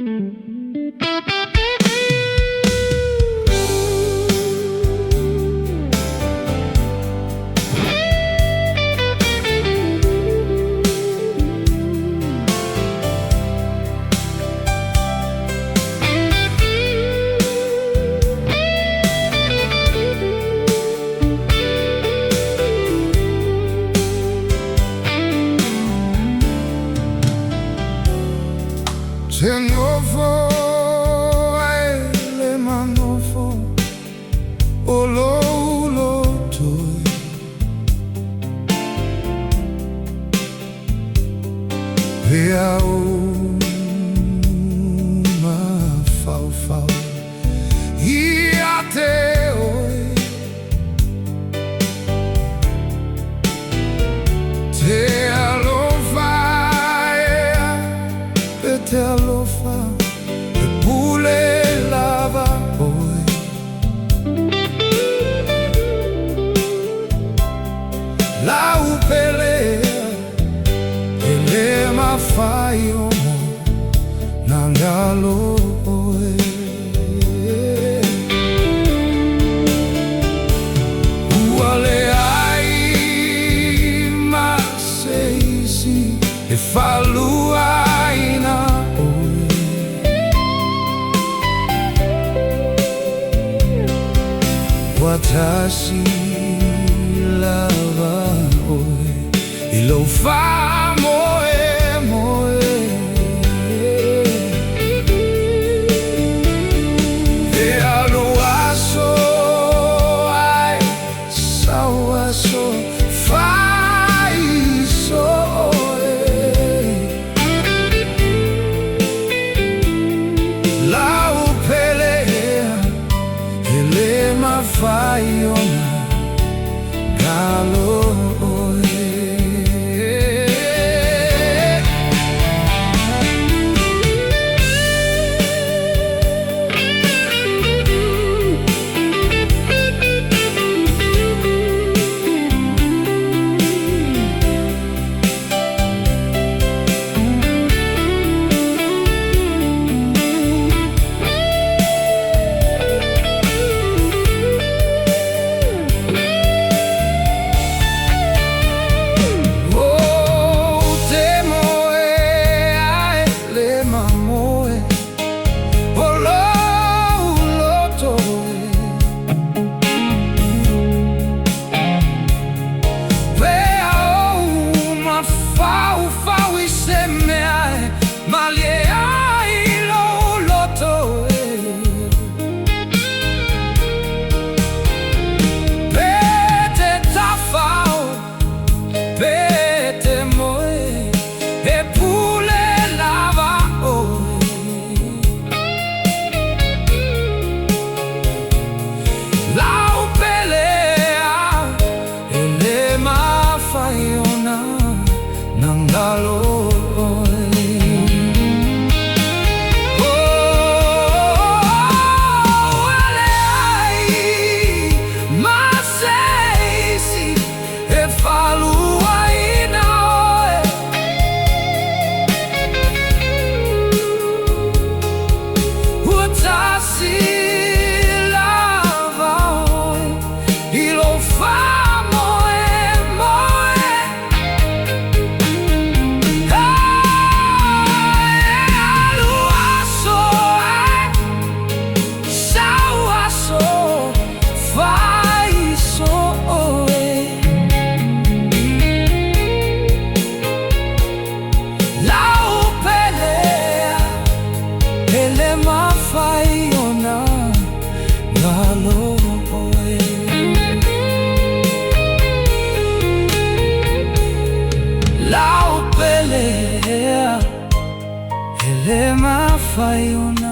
Te nofo ae le ma nofo o lou loto e Pe a ou mafaufau ia te oe. Te alofa ea pe te alofa e pule lava oe. Lau pele ea e le mafai ona galo oe. Ua leai ma se isi e faluaina oe. Ua tasi lava oe i lou faamoemoe. E alu aso ae sau aso fai iso oe. Lau pele ea e le mafai ona galo oe. Ou te moe ae le ma moe o lou loto e. Pe a ou mafaufau i se mea e malie ai lou loto e. Pe te tafao, pe te moe, e pule lava oe. Lau pele ea e le mafai ona galo oe. Oh, ua leai ma se isi e faluaina oe. Ua tasi lava oe i lou faamoemoe. E alu aso ae sau aso fai iso oe. Lau pele ea e le mafai ona galo oe. Lau pele ea e le mafai ona